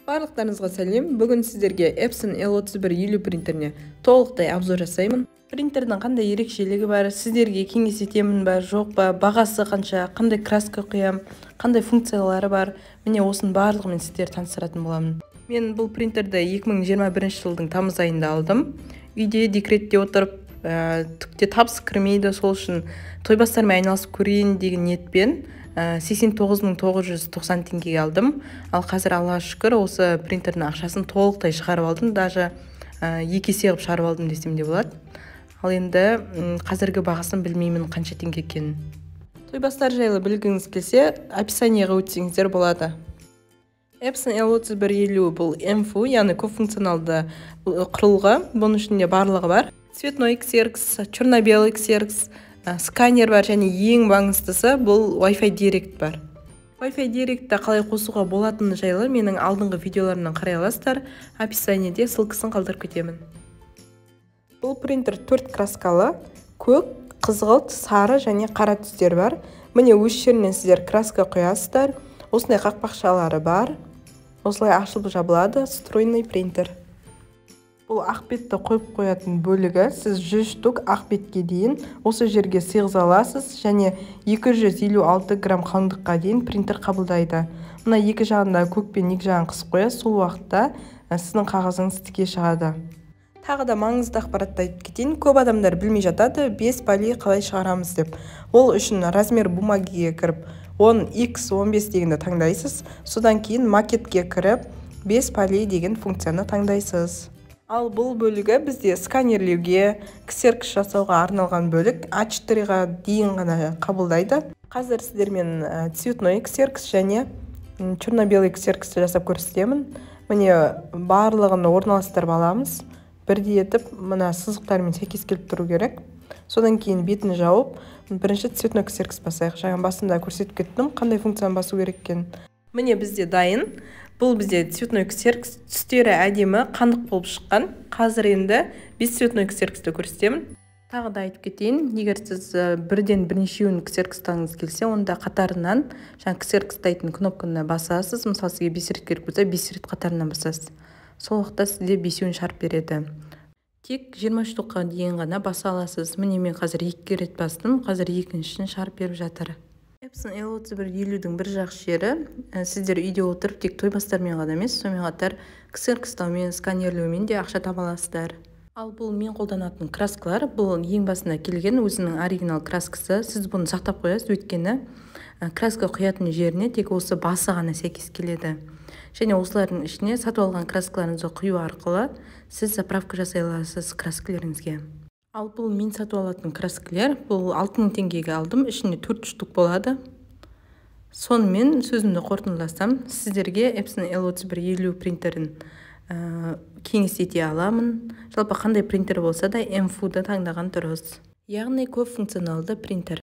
Барлықтарыңызға сәлем! Бүгін сіздерге Epson L3150 принтеріне толықтай обзор жасаймын. Принтердің қандай ерекшелігі бар, сіздерге кеңес етемін ба, жоқ па, бағасы қанша, қандай краска құям, қандай функциялары бар, міне, осының барлығымен сіздерді таныстыратын боламын. Мен бұл принтерді 2021 жылдың тамыз айында алдым. Үйде декретте отырып, түк те табыс кірмейді, сол үшін тойбастармен айналысып көрейін деген ниетпен 89 990 теңгеге алдым. Ал қазір, Аллаға шүкір, осы принтердің ақшасын толықтай шығарып алдым, даже 2 есе қылып шығарып алдым десем де болады. Ал енді қазіргі бағасын білмеймін, қанша теңге екенін. Тойбастар жайлы білгіңіз келсе, описаниеға өтсеңіздер болады. Epson L3150 бұл МФУ, яғни көпфункционалды құрылғы. Бұның ішінде барлығы бар: цветной ксерокс, черно белый ксерокс, сканер бар және ең маңыздысы, бұл Wi-Fi Direct бар. Wi-Fi Directті қалай қосуға болатыны жайлы менің алдыңғы видеоларымнан қарай аласыздар, описаниеде ссылкасын қалдырып кетемін. Бұл принтер төрт краскалы: көк, қызғылт, сары және қара түстер бар. Міне, өз жерінен сіздер краска құясыздар. Осындай қақпақшалары бар, осылай ашылып жабылады, встроенный принтер. Бұл ақ бетті қойып қоятын бөлігі. Сіз 100 штук ақ бетке дейін осы жерге сыйғыза аласыз және 256 грамм қалыңдыққа дейін принтер қабылдайды. Мына екі жағында көк пен екі жағын қысып қоясыз, сол уақытта сіздің қағазыңыз тіке шығады. Тағы да маңызды ақпаратты айтып кетейін. Көп адамдар білмей жатады, 5 поли қалай шығарамыз деп. Ол үшін «Размер бумагиге» кіріп, 10 x 15 дегенді таңдайсыз. Содан кейін «Макетке» кіріп, 5 поли деген функцияны таңдайсыз. Ал бұл бөлігі бізде сканерлеуге, ксерокс жасауға арналған бөлік, А4-ға дейін ғана қабылдайды. Қазір сіздермен цветной ксерокс және черно белый ксероксті жасап көрсетемін. Міне, барлығын орналастырып аламыз бірдей етіп, мына сызықтармен сәйкес келіп тұру керек. Содан кейін бетін жауып, бірінші цветной ксерокс басайық. Жаңа басында көрсетіп кеттім, қандай функцияны басу керек екенін. Міне, бізде дайын. Бұл бізде цветной ксерокс, түстері әдемі, қанық болып шыққан. Қазір енді бесцветной ксероксті көрсетемін. Тағы да айтып кетейін, егер сіз бірден бірнешеуін ксерокстағыңыз келсе, онда қатарынан жаңа ксерокстайтын кнопканы басасыз. Мысалы, сізге 5 рет керек болса, 5 рет қатарынан басасыз. Сол уақытта сізде бесеуін шығарып береді. Тек 20 штукқа дейін ғана баса аласыз. Міне, мен қазір екі рет бастым, қазір екіншісін шығарып беріп жатыр. Epson L3150-дің бір жақсы жері, сіздер үйде отырып тек тойбастармен ғана емес, сонымен қатар ксерокстаумен, сканерлеумен де ақша таба аласыздар. Ал бұл мен қолданатын краскалар. Бұл ең басында келген өзінің оригинал краскасы. Сіз бұны сақтап қоясыз, өйткені краска құятын жеріне тек осы басы ғана сәйкес келеді. Және осылардың ішіне сатып алған краскаларыңызды құю арқылы сіз заправка жасай аласыз краскілеріңізге. Ал бұл мен сатып алатын краскілер. Бұл 6000 теңгеге алдым, ішінде төрт штук болады. Сонымен, сөзімді қорытындыласам, сіздерге Epson L3150 принтерін кеңес ете аламын. Жалпы, қандай принтер болса да, МФУ-ды таңдаған дұрыс, яғни көп функционалды принтер.